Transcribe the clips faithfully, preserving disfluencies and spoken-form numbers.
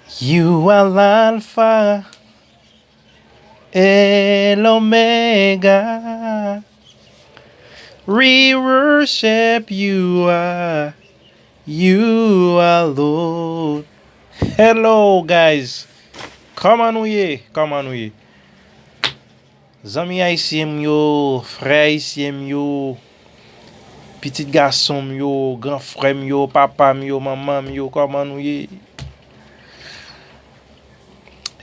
You are Alpha and Omega. We worship you, ah, you are Lord. Hello, guys. Kòman nou ye? Kòman nou ye? Zanmi ayisyen m yo, frè ayisyen m yo, pitit gason m yo, gran frè m yo, papa m yo, manman m yo, kòman nou ye?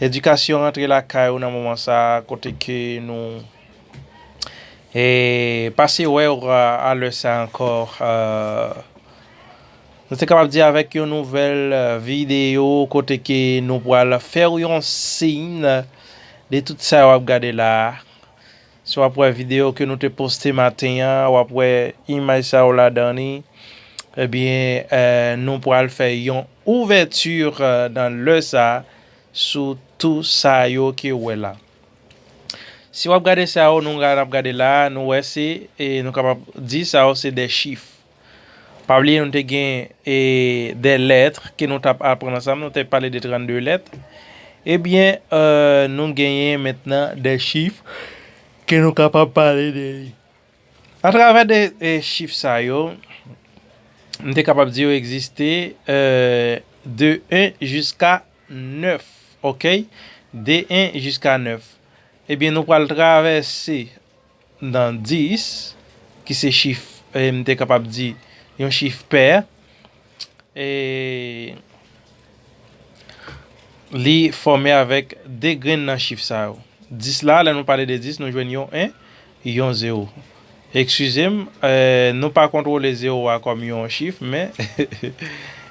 Edikasyon rantre lakay ou nan moman sa a, kote ke nou, e, pase wè w a, a lè sa a ankò, e, nou te kapab di avèk yon nouvèl, e, videyo kote ke nou pral fè w yon siy de tout sa w ap gade la a. Si w ap wè videyo ke nou te poste maten an, w ap wè imaj sa yo ladan li. Ebyen, e, nou pral fè yon ouvèti, e, nan lè sa a sou tou sa yo ke w wè la. Si w ap gade sa yo nou n ap gade la a, nou wè se, e, nou kapab di sa yo se de chif. Pa bliye nou te gen, e, de lèt ke nou t ap aprann ansanm, nou te pale de trannde lèt. Ebyen, e, nou genyen mentnan de chif ke nou kapab pale de li. Atravè de, e, chif sa yo, m te kapab di yo egziste, e, de en jiska nèf, oke? De en jiska nèf. Ebyen, nou pral travèse nan dis, ki se chif, e, m te kapab di yon chif pè, e, li fòme avèk de grenn nan chif sa yo. Dis la, lè nou pale de dis, nou jwenn yon en, yon zewo. Eskize m, e, nou pa kontwole zewo a kòm yon chif, men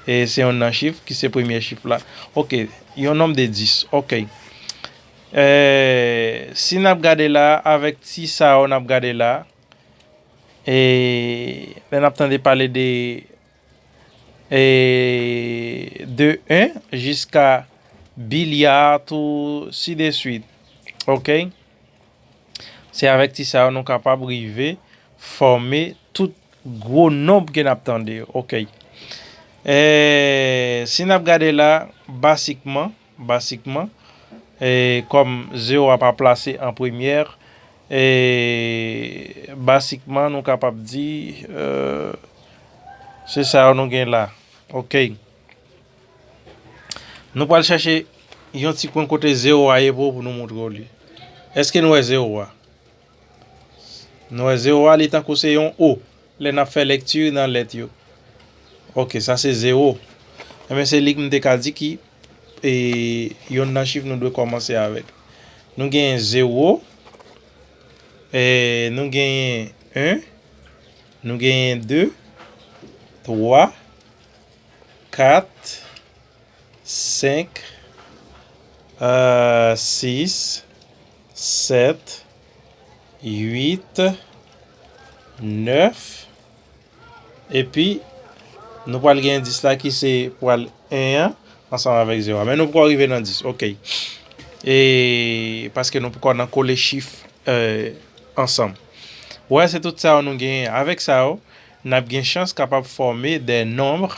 e, se yon nan chif ki se premye chif la. Oke, yon nonb de dis. Oke. E, si n ap gade la, avèk ti sa yo n ap gade la, e, lè n ap tande pale de, e, de en jiska bilya, tou si de swit. Oke? Se avèk ti sa yo nou kapab rive fòme tout gwo nonb ke n ap tande yo. Oke. E, si n ap gade la, basikman, basikman, e, kòm zewo a pa plase an premyè, e, basikman, nou kapab di, e, se sa yo nou gen la. Oke. Nou pral chèche yon ti kwen kote zewo a ye pou, pou nou montre w li. Èske nou wè zewo a? Nou wè zewo a, li tankou se yon O lè n ap fè lekti nan lèt yo. Oke, sa se zewo. Enben, se li k m te ka di ki, e, yonn nan chif nou dwe kòmanse avèk. Nou genyen zewo, e, nou genyen en, nou genyen de, twa, kat, senk, e, sis, sèt, uit, nèf, epi nou pral gen dis la ki se pral en an ansanm avèk zewo a. Men nou poko rive nan dis, oke. E paske nou poko nan kole chif, e, ansanm. Wè, se tout sa yo nou genyen. Avèk sa yo, n ap gen chans kapab fòme de nonb,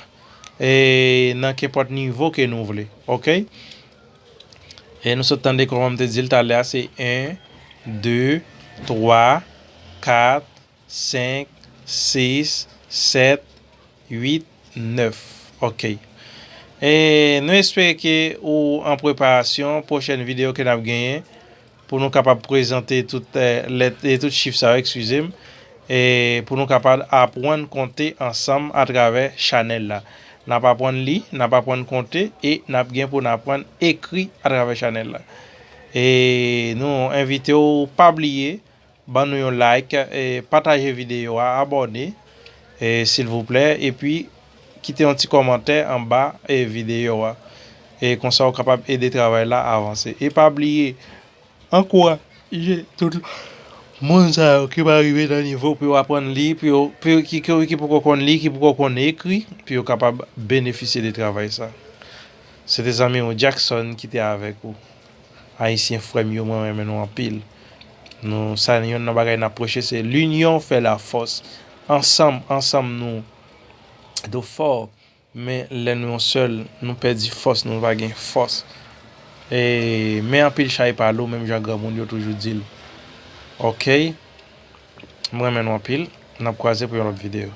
e, nan kenpòt nivo ke nou vle. Oke? E nou sot tande kòman m te di l talè a, se en, de, twa, kat, senk, sis, sèt, uit, nèf. Oke. E nou espere ke ou an preparasyon pwochèn videyo ke n ap genyen pou nou kapab prezante tout, e, lèt, e, tout chif sa yo, eskize m, e pou nou kapab aprann konte ansanm atravè chanèl la. N ap aprann li, n ap aprann konte, e n ap gen pou n aprann ekri atravè chanèl la. E nou envite w pa bliye ban nou yon like, e pataje videyo a, abòne, e silvouplè, epi kite yon ti kòmantè anba, e videyo a. E konsa w kapab ede travay la avanse. E pa bliye, ankouraje tout moun sa yo ki pa rive nan nivo pou yo aprann li, pou yo, pou yo, ki, ki, ki poko konn li, ki poko konn ekri, pou yo kapab benefisye de travay sa. Se te zanmi w Jackson ki te avèk ou. Ayisyen frè m yo, mwen renmen nou anpil. Nou, sa, yonn nan bagay n ap preche, se l'union fait la force. Ansanm, ansanm nou do fò. Men lè nou yon sèl, nou pèdi fòs, nou pa gen fòs. E, men anpil chay pa lou, menm jan granmoun yo toujou di l. Ok? M renmen nou anpil. N ap kwaze pou yon lòt videyo.